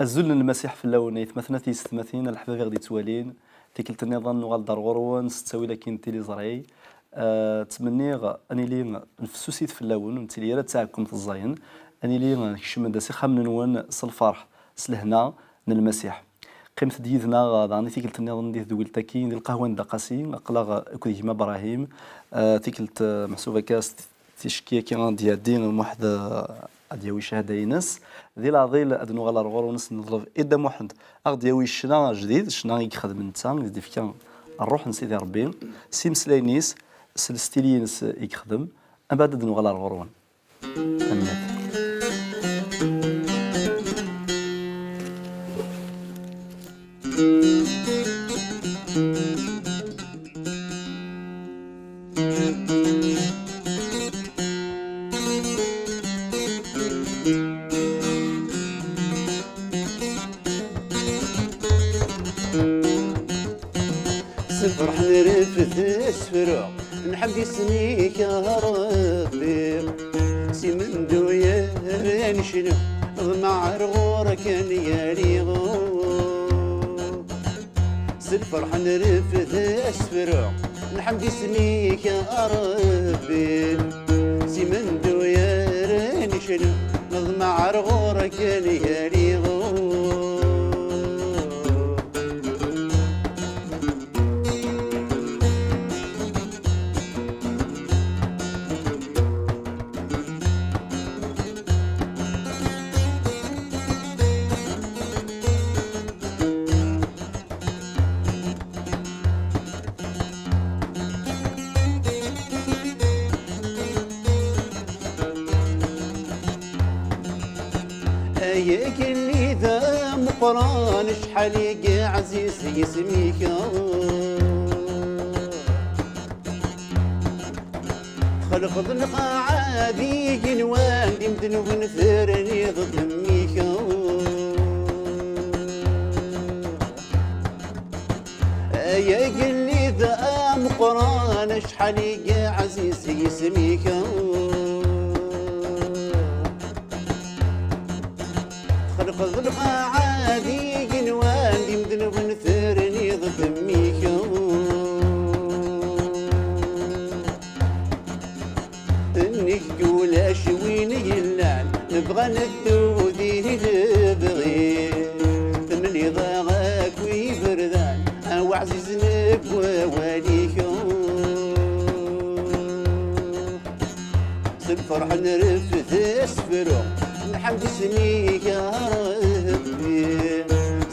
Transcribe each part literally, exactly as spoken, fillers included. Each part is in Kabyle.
Azul n Lmasiḥ fell-awen, aytmaten a tiyessetmatin, a leḥbab i ɣ-d-yettwalin. Tikkelt nniḍen nuɣal-d ar ɣur-wen s ttawil akkin n tiliẓri. Eh, ttmenniɣ ad nili nfessusit fell-awen, ur nettili ara d taɛekkumt ẓẓayen. Ad nili nekcem-d s ixxamen-nwen s lferḥ, s lehna n Lmasiḥ. Qqimet-d yid-neɣ daɣen i tikkelt nniḍen di tedwilt-agi, di lqahwa n Dda Qasi. Aql-aɣ akked gma Brahim. Eh, tikkelt, eh, meḥsub akka s ticki-agi ad d-iɛeddi Muḥ d, ad d-yawi ccahada-ines. Di leɛḍil ad nuɣal ar ɣur-wen, ad s-neḍleb i Dda Muḥend ad ɣ-d-yawi ccna ajdid, ccna i yexdem netta, i d-ifka ṛṛuḥ n Sidi Ṛebbi, s imeslayen-is, s lstil-ines i yexdem. Mbeɛd ad nuɣal ar ɣur-wen. Tanemmirt. S lferḥ nreffed asefru, nḥemd isem-ik a Rebbi. Si mendu yar necnu, ḍmeɛ ar ɣur-k ad nali. S lferḥ nreffed asefru, nḥemd isem-ik a Rebbi. Si mendu yar necnu, neḍmeɛ ar ɣur-k ad nali. Ay agellid ameqqran, acḥal i yeɛziz yisem-ik. Txelqeḍ lqaɛa d igenwan, d imden ur nefren iɣeddem-ik. Ay agellid ameqqran, acḥal i yeɛziz yisem-ik. Txelqeḍ lqaɛa d igenwan, d imden ur nefren iɣeddem-ik. Nnig ulac win yellan, nebɣa neddu di lebɣi. Temliḍ-aɣ akk iberdan, a waɛziz deg wawal-ik. S lferḥ nreffed asefru, nḥemd isem-ik a Rebbi.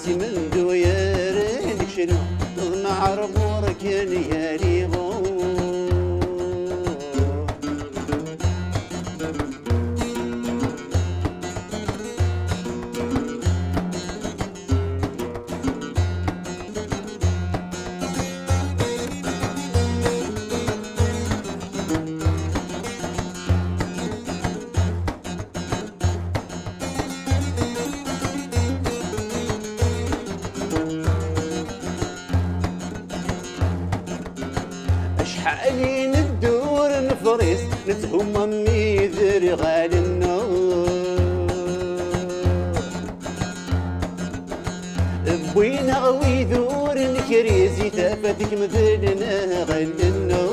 Si mendu yar necnu, neḍmeɛ ar ɣur-k ad nali. Acḥal i neddur nefris, nethummam mi derɣal nnuṛ. Wwin-aɣ wid ur nekriz i tafat ikemden aɣelnaw.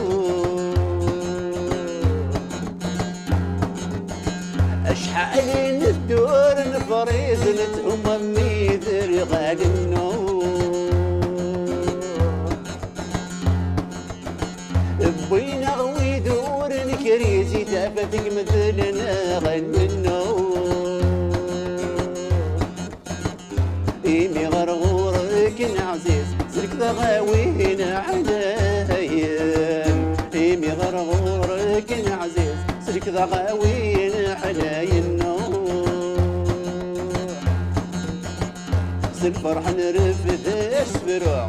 Acḥal i neddur nefriz, nethummam mi derɣal nnuṛ. Wwin-aɣ wid ur nekriz i tafat ikemden aɣelnaw. Imi ɣer ɣur-k neɛziz, sellek-aɣ a win ɛlayen. Imi ɣer ɣur-k neɛziz, sellek-aɣ a win ɛlayen. S lferḥ nreffed asefru,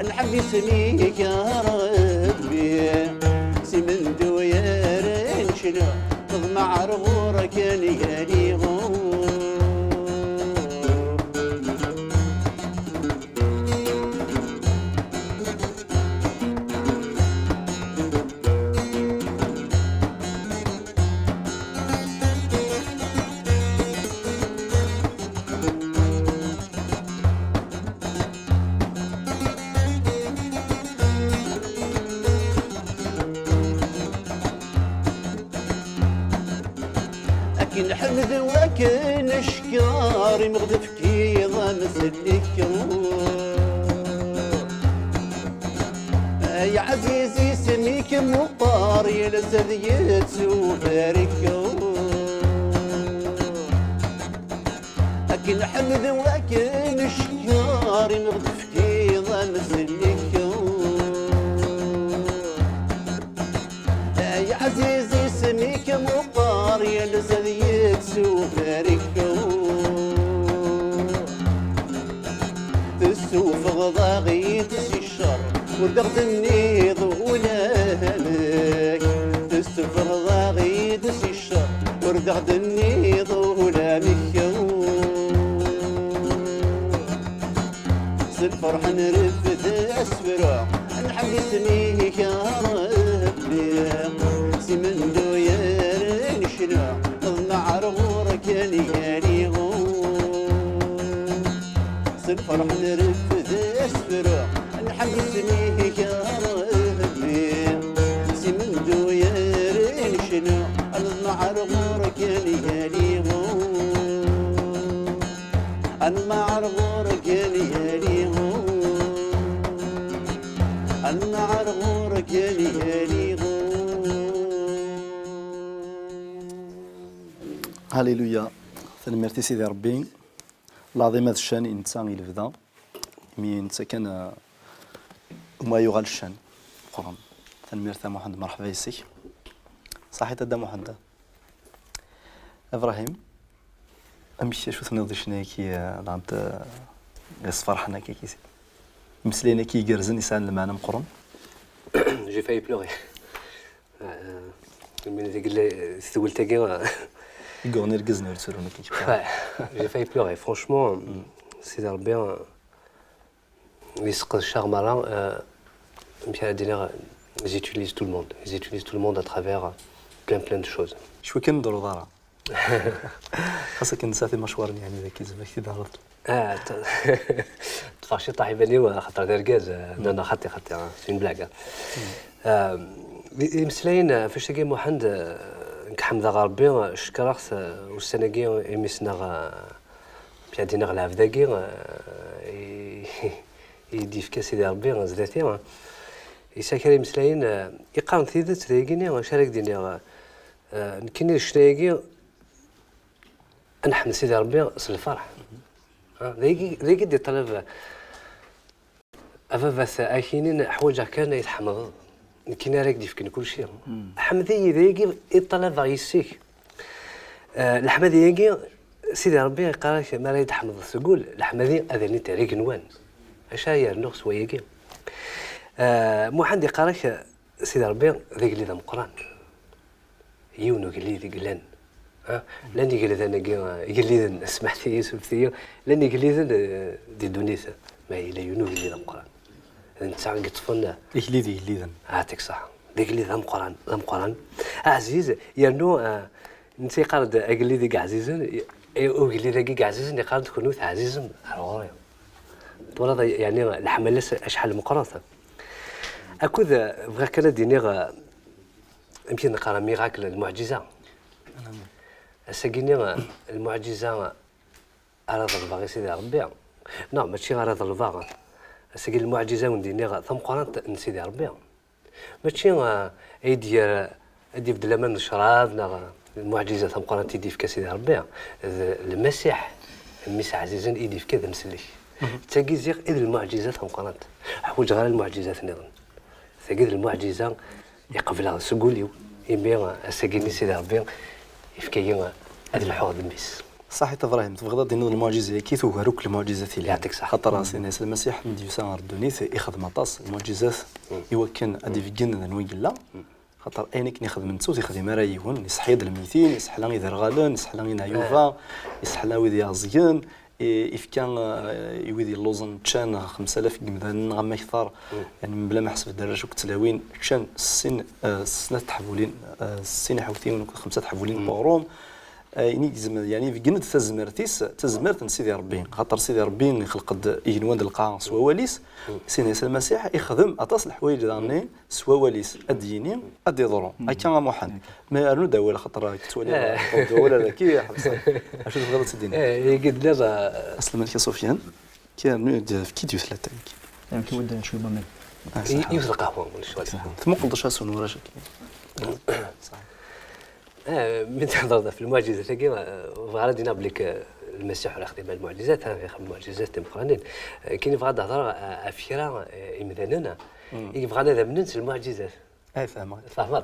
nḥemd isem-ik a Rebbi. Si mendu yar necnu, neḍmeɛ ar ɣur-k ad nali. D wakken acekkeṛ imeɣ d-tefkiḍ amsellek. Ay ɛziz, isem-ik meqqer, yal ass ad yettubarek. Akken ḥmed, wakken acekkeṛ imeɣ d-tefkiḍ amsellek. Ay ɛziz, isem-ik meqqer, yal ass ad yettubarek. Tessufɣeḍ-aɣ-id si ccer, ur d aɣ-d-tenniḍ ulamek. Tessufɣeḍ-aɣ-id si ccer, ur d aɣ-d-tenniḍ ulamek. S lferḥ nreffed asefru, nḥemd isem-ik a Rebbi. S imenduyer necnu, neḍmeɛ ar ɣur-k a nigaliɣu. S lferḥ nreffed asefru, nḥemd isem-ik a Rebbi. S imenduyer necnu, neḍmeɛ ar ɣur-k a nigaliɣu. Anmaɛer ɣur-k a nihali. Anmaɛer ɣur-k a nihali. Haliluya. Tanemmirt i Sidi Ṛebbi. Lɛaḍima d ccan i netta i lebda. Imi netta kan, uh, uma yuɣal ccan. Meqqren. Tanemmirt a Muḥend, merḥba yes-k. Ṣaḥit a Dda Muḥend. Ibrahim, amek, acu tenniḍ di ccna-agi, eh, dɣa, eh, yesferḥen akka, ki-, imeslayen-agi igerrzen, yesɛan lmeɛna meqqren? J'ai failli pleurer. Euh, mi deg le-, tedwilt-agi, euh, i yuɣen irgazen ur tturun akka. Ouais, j'ai failli pleurer. Franchement, Sidi Rebbi, euh, yesqedceɣ merra, euh, amek ara d-iniɣ, ils utilisent tout le monde. Ils utilisent tout le monde à travers, euh, plein, plein de choses. Cwi kan ur d-truḍ ara. Xas akken nesɛa timacwarin, yeɛni, dagi, zemreɣ ak-t-id-ɛerḍeɣ. Ah, t-, ṭṭfeɣ ciṭṭaḥ iman-iw, axaṭer d argaz, euh, non, non, xaṭi, xaṭi, hein, c'est une blague, hein. Euh, i-, imeslayen, euh, ɣef wannect-agi, Muḥend, euh, nekk ḥemdeɣ Rebbi, euh, cekkreɣ-t, euh, ussan-agi, imi ssneɣ, euh, Amek ara d-iniɣ, lɛebd-agi, eh, i, i d-yefka Sidi Ṛebbi zdat-i, eh, yesɛa kra imeslayen, eh, iqqaren tidet, dayagi-nni, acu ara k-d-iniɣ, eh, nekkini d ccna-agi, ad neḥmed Sidi Ṛebbi s lferḥ. Ah, dayagi, dayagi d-iṭleb, a baba-t, ad ak-inin, ḥwaǧeɣ kan ad yi-tḥemdeḍ. Nekkini ara k-d-yefken kulci. Ḥmed-iyi, dayagi i ṭṭalabeɣ yes-k. Eh, leḥmadi-agi, Sidi Ṛebbi iqqar-ak, mi ara yi-d-tḥemdeḍ seg wul, leḥmadi ad ilint ar igenwan. Acu ara yernuɣ s wayagi? Eh, Muḥend iqqar-ak, Sidi Ṛebbi d agellid ameqqran. Yiwen ugellid i yellan. Ha? Llan igeldan-agi, igelliden, smeḥt-iyi, surfet-iyi, llan igelliden, eh, di ddunit, ma yella yiwen ugellid ameqqran. D netta i yeṭṭfen. Igellid igelliden. Ah, yeɛṭik ṣṣeḥḥa. D agellid d ameqqran, d ameqqran. Aɛziz, yernu, eh, netta yeqqar-d agellid i yeɛzizen, i, i, ugellid-agi i yeɛzizen yeqqar-d, kunwi teɛzizem ar ɣur-i. Twalaḍ, yeɛni, leḥmala-s acḥal meqqret. Akked, eh, bɣiɣ kan ad d-iniɣ, eh, amek i neqqar, miracle, lmuɛǧiza. Ass-agi-nni, lmuɛǧiza ara ḍelbeɣ i Sidi Ṛebbi. Non, mačči ara ḍelbeɣ. Ass-agi lmuɛǧiza, wen-d-iniɣ, tameqqrant n Sidi Ṛebbi. Mačči, ah, ay d-yer, ad d-ibeddel aman n ccrab, neɣ lmuɛǧiza tameqqrant i d-yefka Sidi Ṛebbi. D Lmasiḥ, mmi-s ɛzizen, i d-yefka d amsellek. D tagi ziɣ i d lmuɛǧiza tameqqrant. Ḥwaǧeɣ ara lmuɛǧizat nniḍen. Tagi d lmuɛǧiza i qebleɣ seg wul-iw, imi ass-agi-nni Sidi Ṛebbi yefka-yi ad lḥuɣ d mmi-s. Ṣaḥit a Ibrahim, tebɣiḍ ad d-tiniḍ lmuɛǧiza-agi tugar akk lmuɛǧizat yellan. Yeɛṭik ṣṣeḥḥa. Xaṭer Sidna Ɛisa Lmasiḥ mi d-yusa ɣer ddunit, ixdem aṭas lmuɛǧizat i wakken ad d-ibeggen d anwa i yella. Xaṭer ayen akken ixdem netta ur t-ixdim ara yiwen, iseḥḥa-d lmeytin, iseḥla iderɣalen, iseḥla ineɛyuba, iseḥla wid iɛeẓgen, i, ifka, eh, i wid yelluẓen, ččan xemsa alaf n yemdanen neɣ am akteṛ, yani, mebla ma ḥesbet-d arrac akked tlawin, ččan sin, eh, snat teḥbulin, eh, sin iḥewtiwen akked xemsa teḥbulin n uɣrum. Ayen i yezmer, yani, ibeggen-d tazmert-is, tazmert n Sidi Ṛebbi. Xaṭer Sidi Ṛebbi ixleq-d igenwan d lqaɛa s wawal-is, Sidna Ɛisa Lmasiḥ ixdem aṭas n leḥwayeǧ daɣen s wawal-is, ad d-yini, ad d-iḍru. Akka a Muḥend. Ma rnu-d awal, xaṭer ad k-ttwaliɣ, eh, tewweḍ-d awal, ad k-ḥebseɣ. Acu tebɣiḍ ad tt-id-tiniḍ? Eh, i yeddan, eh, aslem-ik a Sufyan, kya rnu-d, efk-id yiwet latay. Amek i waddan cwi n waman? Ah, i-, ṣaḥa. Yiwet lqahwa, wala cwi. Ṣaḥa. Tmuqleḍ acu asun warrac-agi? Ṣaḥa. Eh, mi d-thedreḍ ɣef lmuɛǧizat-agi, eh, bɣiɣ ad d-iniɣ belli k-, Lmasiḥ ur ixdim ara lmuɛǧizat, ha, ixdem lmuɛǧizat timeqqranin. Eh, kini bɣiɣ ad d-hedreɣ, eh, ɣef kra, eh, imdanen, eh, i yebɣan ad amnen s lmuɛǧizat. Ay, fehmeɣ. Tfehmeḍ?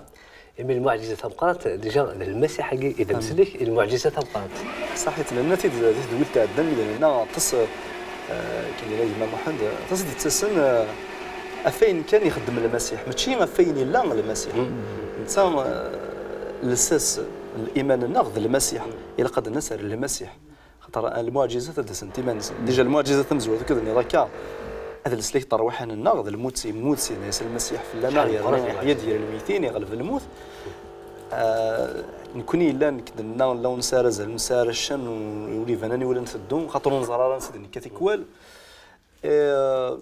Imi lmuɛǧiza tameqqrant, déjà, d Lmasiḥ-agi i d amsellek i lmuɛǧiza tameqqrant. Ṣaḥit, nerna tid di tedwilt iɛeddan, mi d-nenna aṭas, eh, akken yenna gma Muḥend, aṭas i d-yettasen, eh, ɣef wayen kan ixeddem Lmasiḥ, mačči ɣef wayen yella Lmasiḥ. Netta, eh, lsas n liman-nneɣ d Lmasiḥ. Ilaq ad d-nas ar Lmasiḥ. Xaṭer, eh, lmuɛǧizat ad d-asent iman-nsent. Déjà, lmuɛǧiza tamezwarut, akka d-nniḍ akka, d leslak n ṛṛwaḥ-nneɣ, d lmut, yemmut Sidna Ɛisa Lmasiḥ fell-aneɣ, yerna yeḥya-d gar lmeytin, iɣleb lmut. Ah, nekkni yellan, nekk d-nenna, nella ur nesɛi ara azal, ur nesɛi ara ccan, ur iban aniwel nteddu, xaṭer ur neẓri ara ansi d-nekka tikwal. Eh,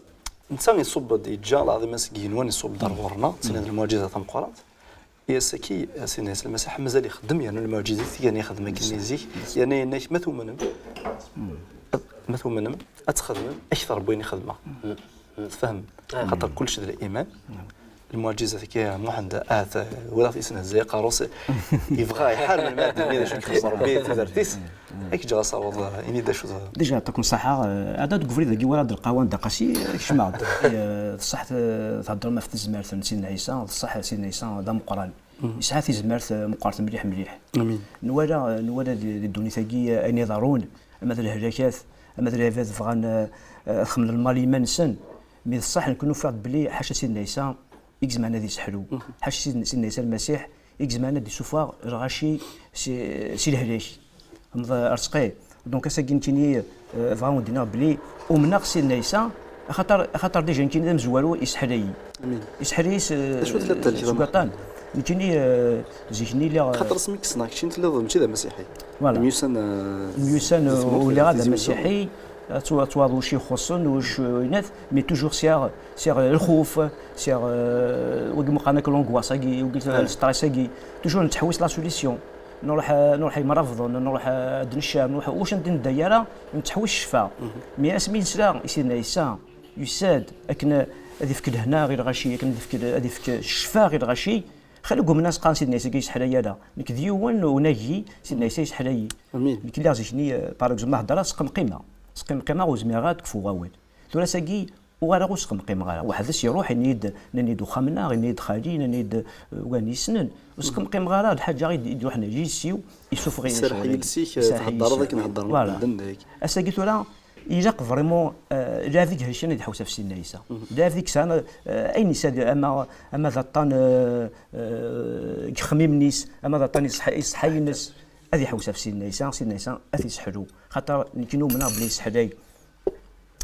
netta iṣubb-d, yeǧǧa lɛaḍima seg yigenwan, iṣubb-d ar ɣur-neɣ, d tin d lmuɛǧiza tameqqrant. I ass-agi, Sidna Ɛisa Lmasiḥ mazal ixeddem, yernu lmuɛǧizat i kan ixeddem akken i zik, yerna yenna-k, ma tumnem, ma tumnem, ad txedmem akter n wayen i xedmeɣ. Tfehmem? Xaṭer kullec d liman. Lmuɛǧizat-agi, Muḥend, ahat, eh, walaɣ-t yesnehzay aqerru-s, yebɣa iḥar melmi ad d-nini d acu i ixeṣṣer Rebbi tudert-is. Ad k-ǧǧeɣ asawaḍ, eh, ini-d acu d- Déjà, yeɛṭikum ṣṣeḥḥa, eh, ad d-deg ubrid-agi wala d lqawa n Dda Qasi, eh, kecmeɣ-d. Eh, d ṣṣeḥ, eh, theddrem ɣef tezmert n Sidna Ɛisa, d ṣṣeḥ Sidna Ɛisa d ameqqran. Yesɛa tizmert, eh, meqqret mliḥ, mliḥ. Amin. Nwala, eh, nwala di, di ddunit-agi, eh, ayen iḍerrun, ama d lehlakat, ama d lɛibad bɣan, eh, eh, ad xedmen lmal i yiman-nsen. Mi d ṣṣeḥ, nekk nufiɣ-d belli ḥaca Sidna Ɛisa, i izemren ad iseḥlu. Ḥaca Sidna, Sidna Ɛisa Lmasiḥ, i izemren ad d-isuffeɣ lɣaci si, si lehlak. Meḍ-, ar ttqi. Donc, ass-agi nekkini, eh, bɣa wen-d-iniɣ belli umneɣ Sidna Ɛisa, axaṭer, axaṭer déjà nekkini d amezwaru, iseḥla-yi. Amin. Iseḥla-yi s, d acu tella tella seg waṭan. Nekkini, eh, zik-nni lliɣ, eh, xaṭer asmi k-ssneɣ, keččini telliḍ mačči d amasiḥi. Voilà. Myussan, eh, myussan, ur lliɣ ara d amasiḥi, ad twa-, ad twaḍ wacu ixuṣṣen, wacu inat, mais toujours sɛiɣ, sɛiɣ lxuf, sɛiɣ, eh, wagi meqqaren akk l'angoisse-agi, wagi le stress-agi. Toujours nettḥewwis la solution. Nruḥ, nruḥ imrabḍen, nruḥ ad neccer, nruḥ ur s-nedda ara, nettḥewwis ccfa. Mi asmi nesla i Sidna Ɛisa, yusa-d akken ad ifk lehna i lɣaci, akken ad ifk, ad ifk ccfa i lɣaci, xali gumna s qqaren Sidna Ɛisa-agi yesseḥlay ara. Nekk d yiwen unagi, Sidna Ɛisa yesseḥlay-iyi. Amin. Nekk lliɣ zik-nni, eh, par exemple, ma heddreɣ, sqemqimeɣ. Sqemqimeɣ, ur zmireɣ ara ad kfuɣ awal. Tura ass-agi, uɣaleɣ ur sqemqimeɣ ara. Weḥd-s iruḥ, ini-d, nnan-id uxxam-nneɣ, ini-d xali, nnan-id, eh, win yessnen. Ur sqemqimeɣ ara, lḥaǧa i d-, i d-iruḥen yis-iw, isuffeɣ-iyi. Iserreḥ yiles-ik, eh, theddreḍ akken heddren medden deg. Voilà. Ass-agi tura, ilaq vraiment, eh, lɛebd i ihelken ad iḥewwes ɣef Sidna Ɛisa. Lɛebd i yesɛan, eh, ayen yesɛa, ama, ama d aṭṭan, eh, eh, deg yixemmimen-is, ama d aṭṭan iṣeḥ-, iṣeḥḥayen-is, ad iḥewwes ɣef Sidna Ɛisa, Sidna Ɛisa ad t-iseḥlu. Xaṭer nekk numneɣ belli yesseḥlay.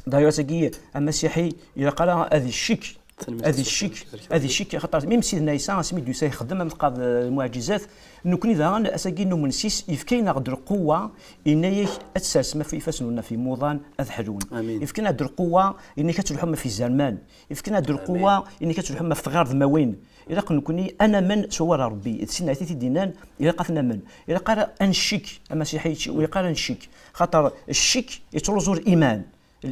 D'ailleurs, ass-agi, amasiḥi, ilaq ara ad iccek, ad iccek, ad iccek, xaṭer même Sidna Ɛisa, asmi d-yusa ixdem am tqad, eh, lmuɛǧizat, nekkni daɣen, ass-agi numen s-is, yefka-aneɣ-d lquwwa, yenna-yak ad tsersem af ifassen-nwen ɣef yimuḍan ad ḥlun. Amin. Yefka-aneɣ-d lquwwa, yenna-yak ad telḥum ɣef izerman. Yefka-aneɣ-d lquwwa, yenna-yak ad telḥum ɣef tɣirdmawin. Ilaq nekkni ad namen s wawal n Ṛebbi, d Sidna Ɛisa i t-id-yennan, ilaq ad t-namen. Ilaq ara ad neccek, amasiḥi, ur ilaq ara ad neccek. Xaṭer ccek yettruẓu liman.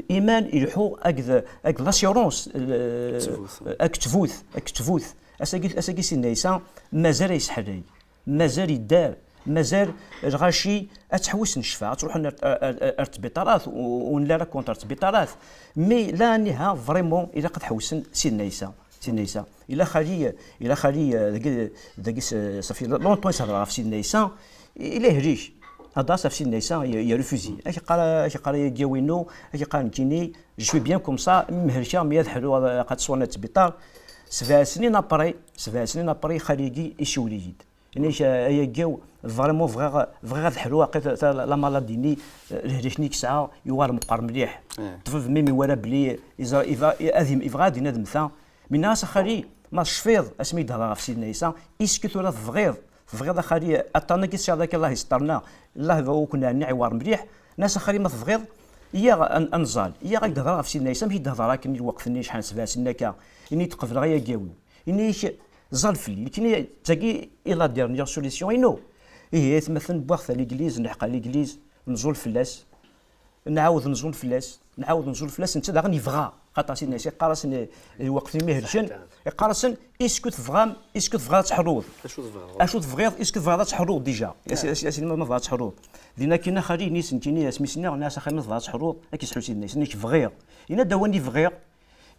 Liman ileḥḥu akked, akked l'assurance, l-, akked ttbut, akked ttbut. Ass-agi, ass-agi Sidna Ɛisa mazal ad yesseḥlay, mazal yedder, mazal lɣaci ad ttḥewwisen ccfa, ad ttruḥun ar, ar, ar, ar tbiṭarat, u-, ur nelli ara contre tbiṭarat. Mais là, aniha, vraiment, ilaq ad ḥewwsen Sidna Ɛisa. Sidna Ɛisa. Ila xali, ila xali, eh, dagi, dagi s-, safi longtemps i s-hedreɣ ɣef Sidna Ɛisa, ila ihlek. Hedreɣ-as ɣef Sidna Ɛisa, i, i refusé. Ad k-yeqqar, ad k-yeqqar ayagi a winu, ad k-yeqqar nekkini, je suis bien comme ça, même helkeɣ, mi ad ḥluɣ, ad, ad ttṣuɣen ar tbiṭar. Sebɛa snin après, sebɛa snin après, xali-agi icewwel-iyi-d. Yenna-k, eh, ayagi, vraiment bɣiɣ, bɣiɣ ad ḥluɣ, aql-i ta, ta, la maladie-nni, eh, lehlak-nni i yesɛa, yuɣal meqqer mliḥ. Ṭṭbib même iwala belli yeẓra, yebɣa, ad yem-, yebɣa ad yenna d mta. Mi nniɣ-as, a xali, ma tecfiḍ asmi i d-hedreɣ ɣef Sidna Ɛisa, est-ce que tura tebɣiḍ, Tebɣiḍ a xali, aṭṭan-agi tesɛiḍ akka, Allah yesṭerna, Allah ur ken-ɛenni iwar mliḥ, nnas a xali ma tebɣiḍ, iyyaɣ a, a nẓal, iyyaɣ ad k-d-hedreɣ ɣef Sidna Ɛisa, amek i d-hedreɣ akken i lweqt-nni, acḥal n sebɛa snin akka, ini-d qebleɣ ayagi-w. Ini-k, ẓal fell-i, nekkini, d tagi i la dernière solution inu. Ihi, aytmaten, wwiɣ-t à l'église, nleḥq à l'église, nẓul fell-as, nɛawed nẓul fell-as, nɛawed nẓul fell-as, netta daɣen yebɣa, xaṭer Sidna Ɛisa yeqqar-asen, eh, lweqt imi helken, yeqqar-asen, est-ce que tebɣam, est-ce que tebɣiḍ ad tḥelluḍ? Acu tebɣiḍ? Acu tebɣiḍ, est-ce que tebɣiḍ ad tḥelluḍ déjà? As-, as-, as-, ma tebɣiḍ ad tḥelluḍ. Dinna kina xali, ini-s nekkini, asmi s-nniɣ, nniɣ-as a xali ma tebɣiḍ ad tḥelluḍ, ad k-yesḥu Sidna Ɛisa, nekk bɣiɣ. Yenna-d a win i bɣiɣ,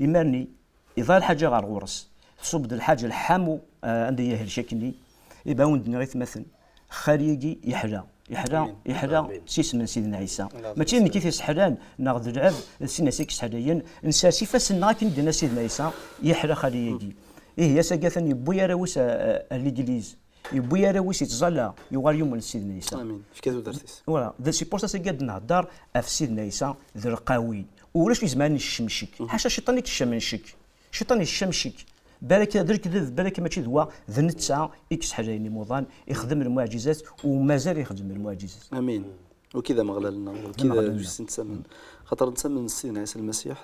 imerni, iḍa lḥaǧa ɣer ɣur-s, tṣubb-d lḥaǧa lḥamu, eh, anda i helk akkenni, iba wen-d-nniɣ aytmaten, xali-agi yeḥla, yeḥla, Amin. yeḥla Amin. s yisem n Sidna Ɛisa. Amin. Mačči d nekk i t-yesseḥlan, neɣ d lɛebd, d Sidna Ɛisa i yesseḥlayen, nsers ifassen-nneɣ akken i d-yenna Sidna Ɛisa, yeḥla xali-agi. Ihi, ass-agi atan yewwi arraw-is a, a, a l'église, yewwi arraw-is yettẓalla, yuɣal yumen s Sidna Ɛisa. Amin. Fka tudert-is. Voilà, d, c'est pour ça ass-agi ad d-nhedder ɣef Sidna Ɛisa d lqawi. Ulac wi izemren ad yekcem ccek. Ḥaca cciṭan i yekcmen ccek. Cciṭan yekcem ccek. Balak d lekdeb, balak mačči d wa, d netta i yesseḥlayen imuḍan, ixdem lmuɛǧizat, u mazal ixdem lmuɛǧizat. Amin. Waki d Ameɣlal-nneɣ, waki d Ameɣlal-nneɣ. Wis nettamen. Xaṭer nettamen s Sidna Ɛisa Lmasiḥ,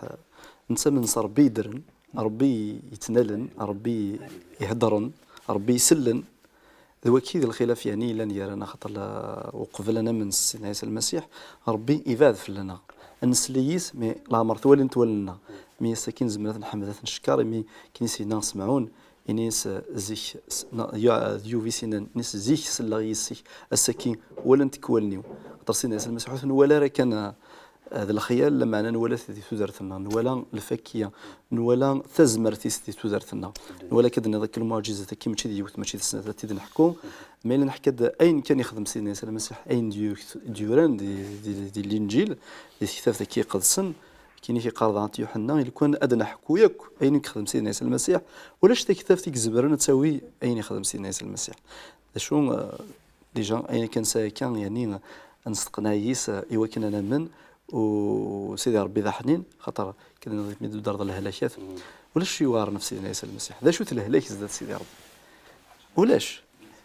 nettamen s Ṛebbi yeddren, Ṛebbi yettnalen, Ṛebbi iheddren, Ṛebbi isellen. D waki d lxilaf, yeɛni, yellan gar-aneɣ, xaṭer la, uqbel ad namen s Sidna Ɛisa Lmasiḥ, Ṛebbi ibɛed fell-aneɣ. Ad nesel yis, mi leɛmer twalin-t wallen-nneɣ. Mi ass-agi nezmer ad t-nḥemmed, ad t-ncekkeṛ, imi akken i s-yenna Semɛun, ini-as, zik, s-, na-, ya-, d Yuba i s-yennan, ini-as, zik selleɣ yis-k, ass-agi walant-k wallen-iw. Xaṭer Sidna Ɛisa Lmasiḥ ur t-nwala ara kan, eh, d lexyal, lameɛna nwala-t di tudert-nneɣ, nwala lfakya, nwala tazmert-is di tudert-nneɣ. Nwala akka d-nniḍ akka lmuɛǧizat-agi mačči d yiwet, mačči d snat, ad t-id-neḥku. Ma yella neḥka-d ayen kan ixdem Sidna Ɛisa Lmasiḥ, ayen d-yu-, d-yuran di, di, di Linǧil, di tektabt-agi iqedsen, akken i k-iqqar daɣen Yuḥenna, i lukan ad neḥku yakk ayen i yexdem Sidna Ɛisa Lmasiḥ, ulac taktabt i izemren ad tawi ayen ixdem Sidna Ɛisa Lmasiḥ. D acu, eh, déjà, ayen kan sɛi akka, yeɛni, ad nesteqneɛ yis, eh, i wakken ad namen, u Sidi Ṛebbi d aḥnin, xaṭer akken nniɣ mi d-udreḍ lehlakat, ulac yuɛren ɣef Sidna Ɛisa Lmasiḥ. D acu-t lehlak zdat Sidi Ṛebbi? Ulac.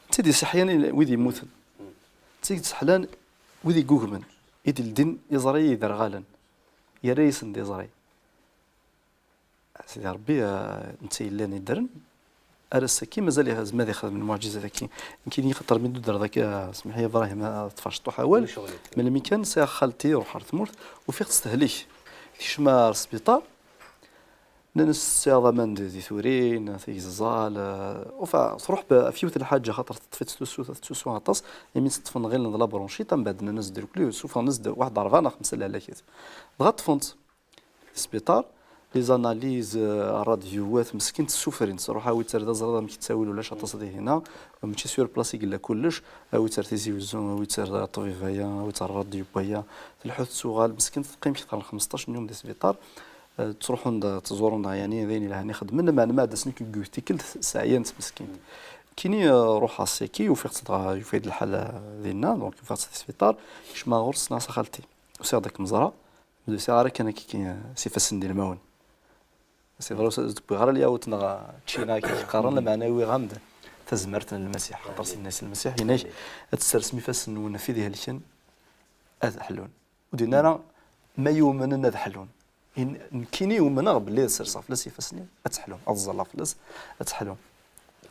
D tid yesseḥyan i wid yemmuten. D tid yesseḥlan wid yeggugmen. I d-ldin iẓri i yiderɣalen. Yerra-yasen-d iẓri. Sidi Ṛebbi, eh, netta yellan yeddren, ar ass-agi mazal yezmer ad yexdem lmuɛǧizat-agi. Nekkini xaṭer mi d-udreḍ akka, semmeḥ-iyi Ibrahim, ad ṭṭfeɣ ciṭuḥ awal. Ulac aɣilif. Melmi kan sɛiɣ xalti, iruḥ ɣer tmurt, ufiɣ-tt tehlek. Tekcem ar sbiṭar, nnan-as tesɛiḍ aman di, di turin, tigeẓẓal, eh, ufa, truḥ b-, ɣef yiwet n lḥaǧa, xaṭer teṭṭef-itt tussu, tettusu aṭas, imi tt-ṭṭfen ɣilen d la bronchite, mbeɛd nnan-as-d irkelli, suffɣen-as-d waḥed ṛebɛa neɣ xemsa lehlakit. Dɣa ṭṭfen-tt. Sbiṭar, les analyses, eh, ṛṛadyuwat, meskint ssufrin-tt, ruḥ awi-tt ar da, ẓriḍ amek yettawil, ulac aṭas dihina, mačči sur place i yella kullec, awi-tt ar Tizi Wezzu, awi-tt ar ṭṭbib-aya, awi-tt ar ṛṛadyu-aya, telḥu tettuɣal, meskint teqqim kter n xmesṭac n yum di sbiṭar, eh, ttruḥun-d, ttẓurun-d, yeɛni d ayen ilhan i xeddmen, lameɛna ma ɛeddasen-ik deg yiwet tikkelt, seɛyant meskint. Kini, eh, ruḥeɣ s yaki, ufiɣ-tt dɣa, yufa-d lḥal, eh, dinna, donc ufiɣ-tt di sbiṭar, kecmeɣ ɣur-s, nniɣ-as a xalti, usiɣ-d ad kem-ẓreɣ, ur d-usiɣ ara kan akka s ifassen d ilmawen. Sidi Ṛebbi ur s-d-wwiɣ ara lyawt neɣ ččina akka qqaren, lameɛna wwiɣ-am-d tazmert n Lmasiḥ. Xaṭer Sidna Ɛisa Lmasiḥ yenna-k, ad tsersem ifassen-nwen ɣef wid ihelken, ad ḥlun. Ur d-yenna ara ma yumnen ad ḥlun. In-, nekkini umneɣ belli ad serseɣ fell-as ifassen-iw, ad teḥlu. Ad ẓẓalleɣ fell-as, ad teḥlu.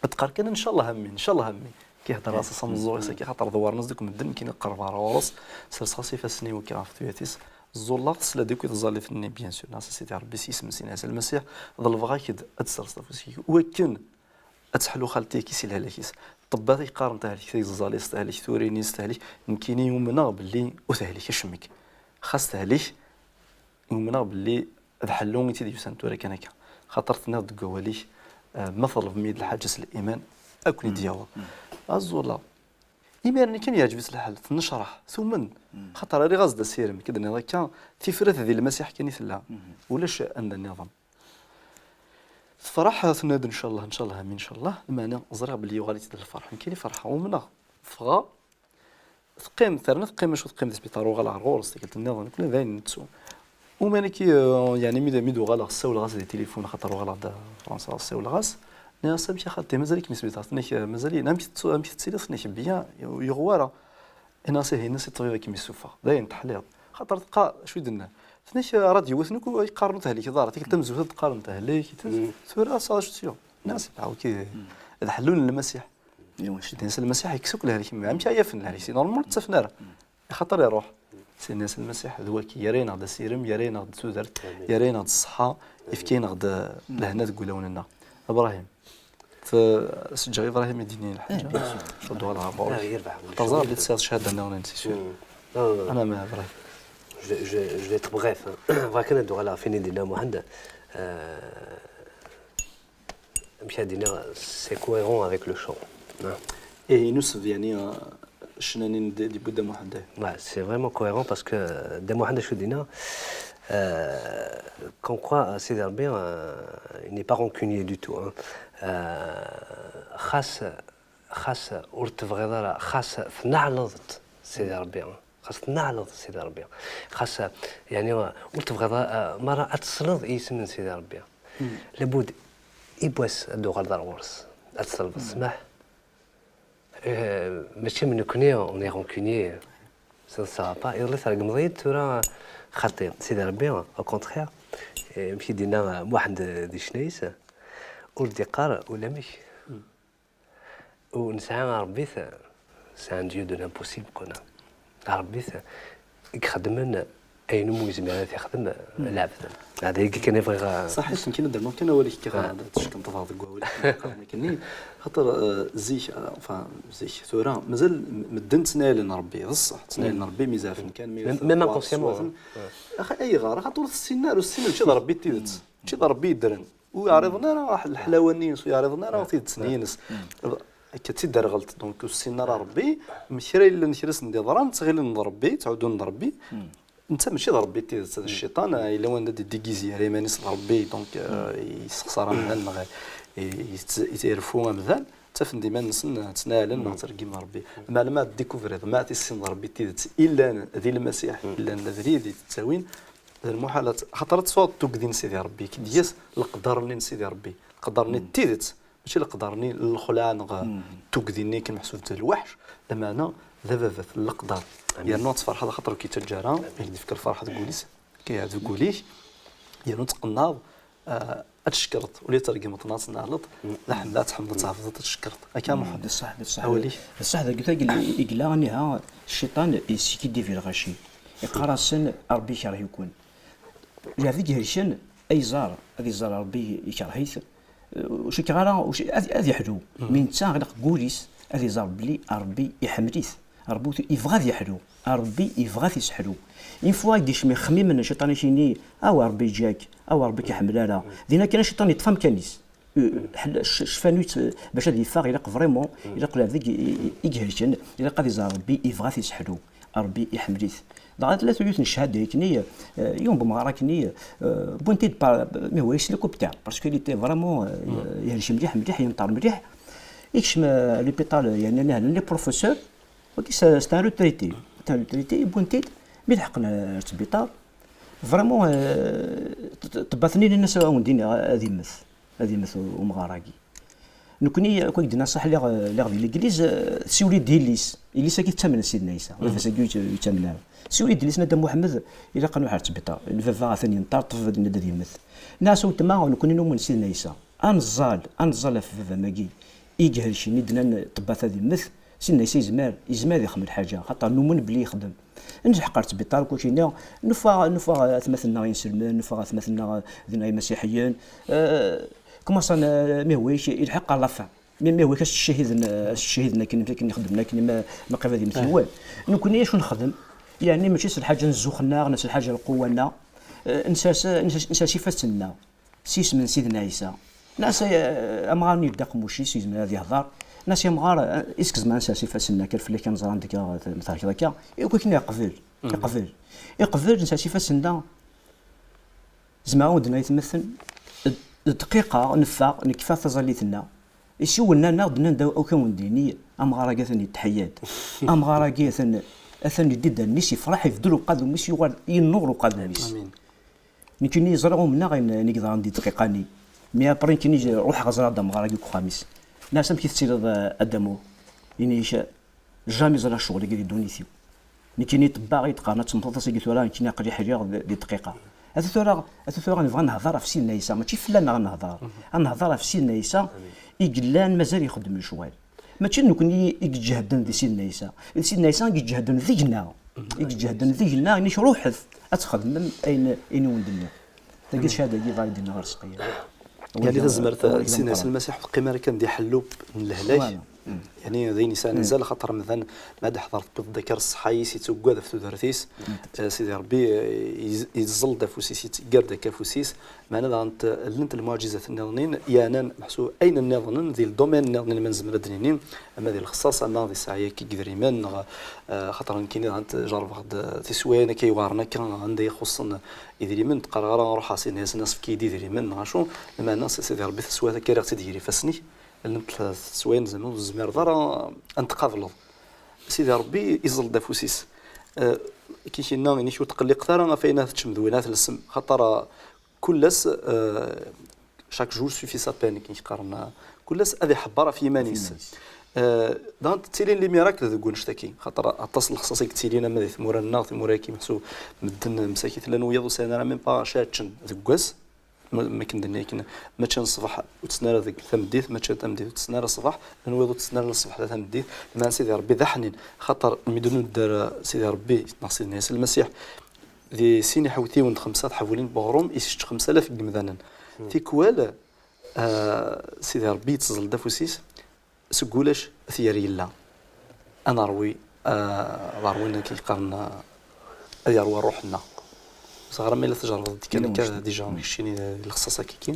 Ad teqqar kan, "Ncallah a mmi, ncallah a mmi." Kihder-as s ameẓẓuɣ-is akka, xaṭer dewwren-as-d akk medden, nekkini qerrbeɣ ɣur-s, serseɣ-as ifassen-iw akka ɣef tuyat-is, ẓẓulleɣ, tesla-d akk i tẓallit-nni, bien sûr, neɣ s Sidi Ṛebbi, s yisem-is, Sidna Ɛisa Lmasiḥ, ḍelbeɣ-ak-d ad tserseḍ afus-ik, wakken ad teḥlu xalti-agi si lehlak-is. Ṭṭebbat i yeqqaren tehlek tiẓẓal-is, tehlek turin-is, tehlek, nekkini umneɣ belli ur tehlek acemmek. Xas tehlek, umneɣ belli d ḥellu i tt-id-yusan tura kan akka. Xaṭer tenniḍ deg wawal-ik, eh, ma tlebem-iyi-d lḥaǧa s liman, ad ken-id-yaweḍ. Aẓula. Imir-nni kan yeɛǧeb-itt lḥal, tennecraḥ, tumen. Xaṭer rriɣ-as-d asirem, k-id-nniḍ akka, tifrat di Lmasiḥ kan i tella. Ulac anda nniḍen. Tefreḥ, tenna-d, "Ncallah, ncallah, amin, ncallah." Lameɛna ẓriɣ belli yuɣal-itt-id lferḥ. Nekkini ferḥeɣ, umneɣ. Ffɣeɣ, teqqim, terna teqqim, acu teqqim di sbiṭar, uɣaleɣ ɣer ɣur-s tikkelt nniḍen, nekkni d ayen nettu. Umaniki, eh, yeɛni mi d, mi d-uɣaleɣ, ssawleɣ-as di tilifun, axaṭer uɣaleɣ-d Fransa, ssawleɣ-as, Nniɣ-as: "Amek a xalti, mazal-ikem di sbiṭar?" Tenna-k: "Mazal-iyi." "Amek tettsu-, amek tettiliḍ?" Tenna-k: "Bien, yuɣ wara." Ini-as: "Ihi, ini-as i ṭṭbib ad kem-yessufeɣ. Dayen, teḥliḍ." Xaṭer teqqa, acu i d-tenna? Tenna-k: "Rad yiwet nekk yeqqaren ur tehlikeḍ ara. Tikkelt tamezwarut ad d-qqaren tehlek." Tura ad tesɛuḍ acu teswiḍ. Nniɣ-as: "Ihi, ok, d ḥellu n Lmasiḥ." Iwa, acu d-tenna? Nniɣ-as: "Lmasiḥ yekkes akk lehlak-nni. Amek ara yafen lehlak-nni? Normalement ur tt-afen ara." Axaṭer iruḥ. Sidi Nnas Lmasiḥ d waki, yerra-yaneɣ-d asirem, yerra-yaneɣ-d tudert, yerra-yaneɣ-d ṣṣeḥḥa, yefka-yaneɣ-d lehna deg wulawen-nneɣ. Ibrahim, t-, seǧǧeɣ Ibrahim i d-yini lḥaǧa. Ad d-uɣaleɣ ɣer ɣur-k. Teẓriḍ belli tesɛiḍ cchada nniḍen, c'est sûr. Ana ma Ibrahim. Je vais, je vais, je vais être bref, hein. Bɣiɣ kan ad d-uɣaleɣ ɣef wayen i d-yenna Muḥend. Euh, amek ara d-iniɣ, c'est cohérent avec le chant, hein. Ih, inuseb, yeɛni, euh, ccna-nni n Dda Muḥend. Ouais, c'est vraiment cohérent parce que, euh, Dda Muḥend, acu d-yenna, euh, comme quoi, euh, Sidi Rebbi, euh, il n'est pas rancunier du tout, hein. Euh, xas, xas ur tebɣiḍ ara, xas tneɛleḍ-d Sidi Rebbi, hein. Xas tneɛleḍ Sidi Rebbi, xas, yeɛni, ur tebɣiḍ ara, mara ad tesleḍ i yisem n Sidi Rebbi, labud yiwwas ad d-tuɣaleḍ ar ɣur-s, ad teṭlebeḍ ssmaḥ. Eh, mačči am nekkni, on est rancunier. Ça, ça va pas. Iḍelli tregmeḍ-iyi-d, tura xaṭi. Sidi Rebbi, au contraire, eh, amek i d-yenna Muḥend di ccna-is, ur d-iqqar ulamek. U nesɛa aṛebbi-t, c'est un Dieu de l'impossible, quoi. Aṛebbi-t i ixeddmen ayen umi ur yezmir ara t-ixdem lɛebd. D ayagi kan i bɣiɣ, a... Saḥit, nekkin ad d-rnuɣ kan awal-ik, ad teckenṭḍeḍ deg wawal-ik, xaṭer, euh, zik, euh, enfin, zik, tura, mazal m-, medden ttnalen Ṛebbi, d ṣṣeḥ, ttnalen Ṛebbi mi zeɛfen kan, mi... Même, même inconsciemment, hein. Ax-, ayɣer? Axaṭer ur t-ssinen ara, ur ssinen mačči d Ṛebbi n tidet, mačči d Ṛebbi yeddren. Ur yeɛriḍen ara leḥlawa-nni-ines, ur yeɛriḍen ara tidet-nni-ines. Akka d tiderɣelt, donc ur ssinen ara Ṛebbi, m-, kra yellan, kra sen-d-iḍran, ttɣilen d Ṛebbi, ttɛuddun d Ṛebbi. Netta mačči d Ṛebbi n tidet, d cciṭan, yella wanda d-idigizi ara iman-is d Ṛebbi, donc, euh, yessexṣar amdan, neɣ i-, i-, yettreffu amdan, ttafen-d iman-nsen ttnalen neɣ ttergimen Ṛebbi. Meɛna ma tdikuvriḍ, ma tissineḍ Ṛebbi n tidet, illan di Lmasiḥ, illan d abrid i t-ttawin, d lmuḥal ad t-, xaṭer ad tesɛuḍ tugdi n Sidi Ṛebbi, i k-d-yas leqder-nni n Sidi Ṛebbi, leqder-nni n tidet, mačči leqder-nni n lxelɛa neɣ tugdi-nni akken meḥsub d lweḥc, lameɛna d ababat n leqder. Yernu ad tferḥeḍ axaṭer ur k-yettaǧǧa ara, ad k-d-yefk lferḥ deg wul-is, akka deg wul-ik, yernu ad tqenɛeḍ, ah, ad tcekkreḍ, ula ad tregmeḍ neɣ ad tneɛleḍ, d aḥemmel ad tḥemmleḍ, ad tɛebdeḍ, ad tcekkreḍ. Akka a Muḥend. D ṣṣeḥ, d ṣṣeḥ. Awal-ik. D ṣṣeḥ, dagi tagi i yella aniha cciṭan yesskidib i lɣaci. Iqqar-asen: "Ṛebbi ikerh-iken." Lɛebd i ihelken, ay ẓer, ad iẓer Ṛebbi ikerh-it, ur cikkeɣ ara, ur ci-, ad, ad iḥlu. Mi netta ilaq deg wul-is ad iẓer belli Ṛebbi iḥemmel-it. Ṛebbi ur t-, yebɣa ad iḥlu. Ṛebbi yebɣa ad t-isseḥlu. Une fois i d-ikcem ixemmimen n cciṭan, ak-yini: "Aw, Ṛebbi yeǧǧa-k, aw, Ṛebbi k-iḥemmel ara." Din akken cciṭan yeṭṭef amkan-is. Euh, ḥel-, c-, cfanu yett-, bac ad yeffeɣ, ilaq vraiment, ilaq lɛebd i, i, i ihelken, ilaq ad iẓer Ṛebbi yebɣa ad t-isseḥlu. Ṛebbi iḥemmel-it. Dɣa tella tuyut n cchada akkenni, euh, yiwen n umɣar akkenni, euh, wwin-t-id par, mi huwa s l'hélicoptère, parce que il était vraiment, euh, yehlek mliḥ, mliḥ, yenṭer mliḥ. Ikcem, euh, l'hôpital, euh, yani, aniha llan les professeurs, wagi c'est, c'est un retraité. C'est un retraité, wwin-t-id, mi lḥeqen, euh, ar sbiṭar, vraiment, euh, t-, t-, ṭṭebbat-nni nnan-as ad wen-d-iniɣ ad immet. Ad immet u-, umɣar-agi. Nekkni, akk i d-nnan ṣaḥ, lliɣ, lliɣ di l'église, euh, tessiwel-d yelli-s. Yelli-s-agi tettamen Sidna Ɛisa, baba-s-agi ur yett-, ur yettamen ara. Tessiwel-d yelli-s, tenna-d: "A Muḥemmed, ilaq ad nruḥ ar sbiṭar. Baba atan yenṭer, ṭṭef baba-d, nenna-d ad yemmet." Nniɣ-as: "A weltma, nekkni numen Sidna Ɛisa. Ad neẓẓal, ad neẓẓal ɣef baba-m-agi i ihelken, i d-nnan ṭṭebbat ad immet. Sidna Ɛisa yezmer, yezmer ad ixdem lḥaǧa, xaṭer numen belli yexdem." Nlḥeq ar sbiṭar, kul-nni, nufa, nufa atmaten-nneɣ inselmen, nufa atmaten-nneɣ d imasiḥiyen. Euh, commençant, euh, mi huwa ilḥeq à la fin. Mi, mi huwa as-ttcehiden, as-ttcehiden akken, akken ixeddmen akken, ma, ma qrib ad immet yiwen. Nekkni acu nexdem? Yeɛni mačči s lḥaǧa n zzux-nneɣ, neɣ s lḥaǧa n lqewwa-nneɣ. Euh, nsers, nsers, nsers ifassen-nneɣ s yisem n Sidna Ɛisa. Nniɣ-as, eh, amɣar-nni yedda aqemmuc-is, yezmer ad yehder. Nniɣ-as, "Amɣar, eh, iskez ma nsers ifassen-nneɣ, kker fell-ak ad nẓer anda akka, ma thelkeḍ akka." Iwwi-k-nni iqbel. Iqbel. Iqbel, nsers ifassen-nneɣ. Zemreɣ ad wen-d-nniɣ aytmaten, d-, d-, dqiqa, neffeɣ, nekfa taẓallit-nneɣ. Isiwlen-nneɣ d-nnan-d, "Aw kan wen-d-ini, amɣar-agi atan yetteḥya-d." Amɣar-agi atan, atan yeddi-d allen-is, yefreḥ, ibeddel uqadum-is, yuɣal yennuɣ uqadum-is. Amin. Nekkini ẓriɣ, umneɣ ayen, ayen i yeḍran di dqiqa-nni. Mi après nekkini ruḥeɣ ẓriɣ-d amɣar-agi deg uxxam-is. Nniɣ-as: "Amek i tettiliḍ a Dda Muḥ?" Ini-ak: "Jamais ẓriɣ ccɣel-agi di ddunit-iw." Nekkini ṭebbaɣ i d-qqaren ad temmteḍ, ass-agi tura nekkini aql-i ḥliɣ di, di dqiqa. Ata tura, ata tura nebɣa ad nehḍer ɣef Sidna Ɛisa, mačči fell-aneɣ ad nehḍer. Ad nehḍer ɣef Sidna Ɛisa i yellan mazal ixeddem lecɣal. Mačči d nekkni i iǧehden di Sidna Ɛisa. D Sidna Ɛisa i iǧehden deg-neɣ. I iǧehden deg-neɣ, ini-ak ruḥet ad txedmem ayen, ayen i wen-d-nniɣ. Tagi d cchada-agi ḍa i d-yenna ɣer Seqqiya. Yeɛni tazmert n Sidna Ɛisa Lmasiḥ ur teqqim ara kan di ḥellu n lehlak. Yeɛni d ayen yesɛan azal, axaṭer amdan ma d-ḥḍer tewwiḍ-d akka ṣṣeḥḥa-is, yettugad ɣef tudert-is. Eh, Sidi Ṛebbi, eh, yez-, yeẓẓel-d afus-is, yettger-d akka afus-is. Meɛna daɣen t-, llant lmuɛǧizat nniḍen yeɛnan, meḥsub ayen nniḍen di ldomaine nniḍen ma nezmer ad d-nini, ama di lexṣaṣ, ama di ssaɛa-agi n yidrimen, neɣ, eh, xaṭer nekkini daɣen jerrbeɣ-d tiswiɛin akka iweɛren akka, anda ixuṣṣen idrimen, ur d-qqareɣ ara ruḥeɣ Sidna Ɛisa efk-iyi-d idrimen neɣ acu, lameɛna Sidi Ṛebbi taswiɛt akka rriɣ-tt-id gar ifassen-ik, llant teswiɛin zemreḍ ur tezmireḍ ara ad n-tqableḍ. Sidi Ṛebbi iẓẓel-d afus-is. Eh, kikina, ini-ak ur tqelliqet ara ɣef wayen ara teččem d wayen ara telsem, xaṭer, eh, kul ass, eh, chaque jour suffit sa peine, akken i qqaren, eh, kul ass ad iḥebber ɣef yiman-is. Eh, daɣen ttilin les miracles deg wannect-agi, xaṭer aṭas n lexṣaṣ i yettilin ama di tmura-nneɣ, timura-agi meḥsub medden msakit, llan wiyaḍ ur sɛin ara même pas acu ara ččen deg wass. Ma, ma akken d-nniɣ akken, ma ččan ṣṣbeḥ ur ttetten ara deg tameddit, ma ččan tameddit ur ttetten ara ṣṣbeḥ, llan wiyaḍ ur ttetten ara ṣṣbeḥ la tameddit. Lameɛna Sidi Ṛebbi d aḥnin, xaṭer mi d-nudder Sidi Ṛebbi neɣ Sidna Ɛisa Lmasiḥ, di sin iḥewtiwen d xemsa tḥebulin n weɣrum, isečč xemsa alaf n yemdanen. Tikwal, ah, Sidi Ṛebbi yetteẓẓel-d afus-is, seg ulac ad t-yerr yella. Ad nerwi, ah, ad ṛwin akken qqaren, ah, ad yerwi ṛṛuḥ-nneɣ. Ẓer ma yella tjerrbeḍ-d kan akka, déjà keččini di lexṣaṣ-agi,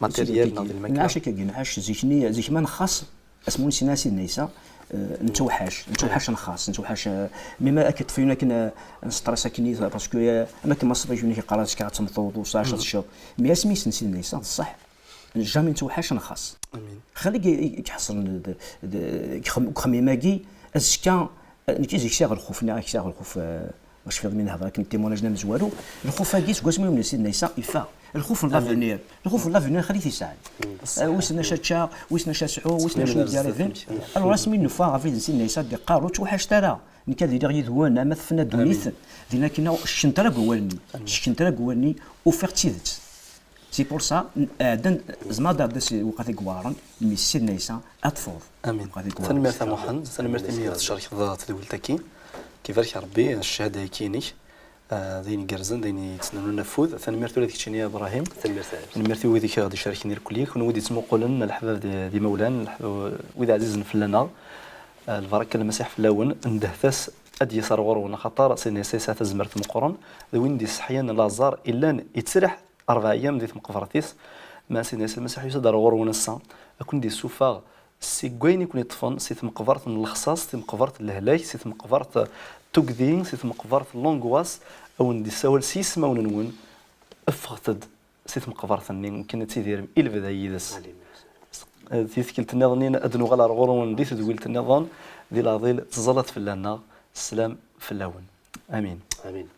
matériel neɣ di lmakla. Nɛac akka, nɛac zik-nni, zik ma nxaṣ, asmi ur nessin ara Sidna Ɛisa, eh, nettewḥac, nettewḥac nxaṣ, nettewḥac, eh, mi ma akka ṭṭef yiwen akken, eh, nesṭerres akken, parce que, eh, am akken ma ṣṣbeḥ yiwen i k-yeqqar azekka ad temmteḍ, u ṣaɛa ad tecceḍ. Mais asmi yessen Sidna Ɛisa, d ṣṣeḥ, jamais nettewḥac nxaṣ. Xali i, i, i iḥeṣlen d, d, deg uxem-, deg uxemmim-agi, azekka, eh, nekk zik sɛiɣ lxuf, nniɣ-ak sɛiɣ lxuf, eh, ma tecfiḍ mi nehder akken témoignage-nni amezwaru, lxuf-agi seg wasmi yumen Sidna Ɛisa, iffeɣ. Lxuf n l'avenir, lxuf n l'avenir xali t-isɛan. Eh, wissen acu ad ččeɣ, wissen acu ad sɛuɣ, wissen acu i d-yerra din. Alors asmi nufa abrid n Sidna Ɛisa d-iqqar ur ttewḥacet ara. Nekk ad iliɣ yid-wen ama tefna ddunit, din akken ur ckent ara deg wawal-nni. Ur ckent ara deg wawal-nni, ufiɣ d tidet. C'est pour ça, n-, ɛeddan, zemreɣ ad d-ɛeddaɣ s lewqat i iweɛren, mi Sidna Ɛisa ad teffɣeḍ. Amin. Lewqat i iweɛren. Tanemmirt a Muḥend, tanemmirt imi ɣ-tcerkeḍ tedwilt-agi. Kibarek Rebbi, ccahada-agi-inek. Ah, d ayen igerrzen, d ayen yettnernun afud. Tanemmirt ula d keččini a Ibrahim. Tanemmirt a Rebbi. Tanemmirt i wid i ɣ-d-icerken irkelli, kunwi d-ittmuqulen, leḥbab d, d imawlan, leḥbab, wid ɛzizen fell-aneɣ. Ah, lbaraka n Lmasiḥ fell-awen, ndehhet-as ad d-yas ar ɣur-wen, axaṭer Sidna Ɛisa yesɛa tazmert meqqren, d win d-yesseḥyan Laẓar, illan yettriḥ rebɛa ayyam di tmeqbert-is. Ma Sidna Ɛisa Lmasiḥ yusa-d ar ɣur-wen ass-a, ad ken-d-yessufeɣ seg wayen i ken-iṭṭfen, si tmeqbert n lexṣaṣ, si tmeqbert n lehlak, si tmeqbert n tugdi, si tmeqbert n l'angoisse, ad wen-d-issawal s yismawen-nwen, ffɣet-d si tmeqbert-nni, akken ad tidirem i lebda yid-s. Di tikkelt nniḍen ad nuɣal ar ɣur-wen di tedwilt nniḍen, di leɛḍil tẓallat fell-aneɣ, sslam fell-awen. Amin. Amin.